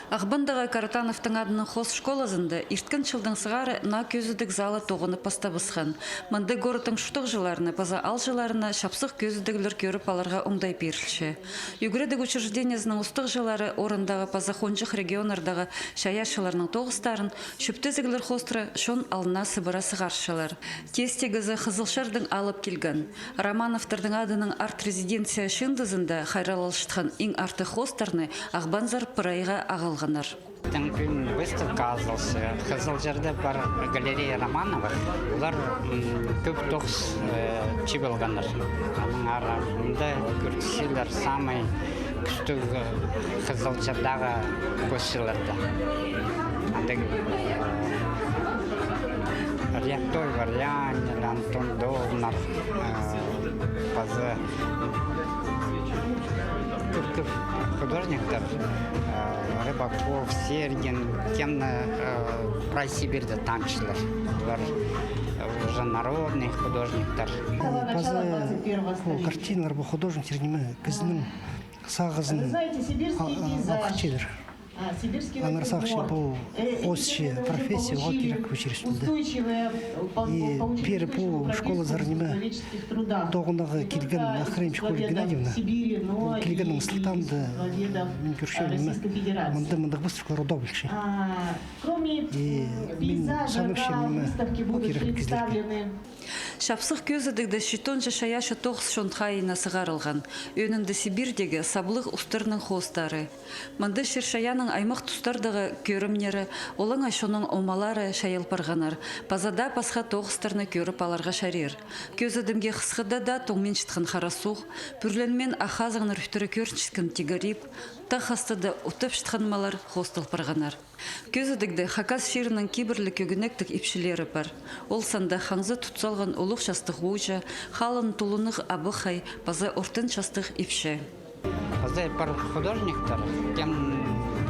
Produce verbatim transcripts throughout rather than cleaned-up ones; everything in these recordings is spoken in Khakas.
Ағбандағы Каратановтың адынаң хоос школазында ирткен чылдаң сығара наа кӧзідіг залы тоғынып пастабысхан. Мында городтың чуртағҷыларына паза аалҷыларына чапсых кӧзідіглер кӧріп аларға оңдай пирілче. Ӱгредіг учреждениезінің устағҷылары орындағы паза хонҷых регионнардағы чайаачыларның тоғыстарын чӧптезіглер хоостыра чон алнына сыбыра сығарчалар. Тестегізі Хызылчардаң алып килген. Романовтарның адынаң арт-резиденция чыындызында хайралласчатхан иң артых хоостарны ағбанзар пір айға ағылғаннар. Тың пӱӱн выставка азылча. Хызылчарда пар галерея Романовых. Олар, м, кӧп тоғыс, э, чыып алғаннар. Аның ары мында кӧрчезер самый кӱстіг, э, Хызылчардағы хоосчыларны. Андағ, э, Ряхтой Варянин, Антон Долнар, э, паза кӧп-кӧп художниктар, э, Рыбаков, Серегин, кемні, э, прай Сибирьде танчалар. Олар, э, уже народный художниктар. Паза пу картиналар, пу художниктер ниме, кізінің сағызын алғанчалар. Аннаңар сағынчам, пу хоосчы профессия, оға кирек учреждениеде. И пеер пу школазар ниме, тоғынарға килген Нахрем Школь Геннадьевна, ол килгеннің сылтаанда мин кӧрчем ниме, мында мындағ выставкалар удаа полча. И мин санапчам ниме, оға кирек кізілерге. Чапсых кӧзідігде читонҷа чайаачы тоғыс чон хайиина сығарылған. Ӧӧнінде Сибирьдегі саблығ устарның хоостары. Мында чир-чайаанның аймах тустардағы кӧрімнері, олаңай чонның омалары чайал парғаннар, паза даа пасха тоғыстарны кӧріп аларға чарир. Кӧзідімге хысхыда даа тоңминчатхан Хара суғ, пӱрленмин ах хазыңнар ӱстӱре кӧрінчеткен тигір иб, тағ хастада утапчатхан маллар хоостал парғаннар. Кӧзідігде Хакас чирінің кибірліг ӧгенектіг ипчілері пар. Ол санда хаңза тут салған улуғ частығ ууҷа, халын тулынығ абахай паза ортын частығ ипчі. Паза пар художниктар, кем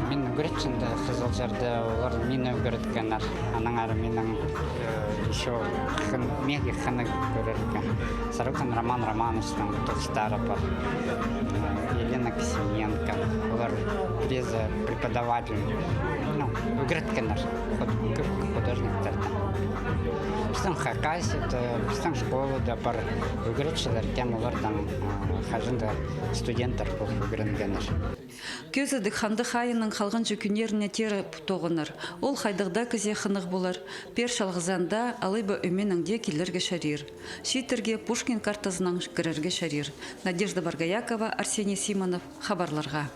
мин ӱгретчем де Хызылчарда, олар мині ӱгреткеннер. Аннаңар минің, э, ещё хын-, мағаа хынығ кӧрерге. Сорокин Роман Романовичтің тоғыстары пар. Э, Елена Кисименко. Олар пірезі преподаватель, ну, ӱгреткеннер худ-, кӧп художниктарны. Пістің Хакасияда, пістің школада пар ӱгретчілер, кем олардаң, э, хаҷан даа студенттер полып ӱгренгеннер. Кӧзідіг хандығ айының халғанҷы кӱннеріне теере тоғынар. Ол хайдағ даа кізее хынығ полар, пеер чалғызаан даа, алай ба ӧменең дее килерге чарир. Чииттерге Пушкин картазынаң кірерге чарир. Надежда Боргоякова, Арсений Симонов, хабарларға.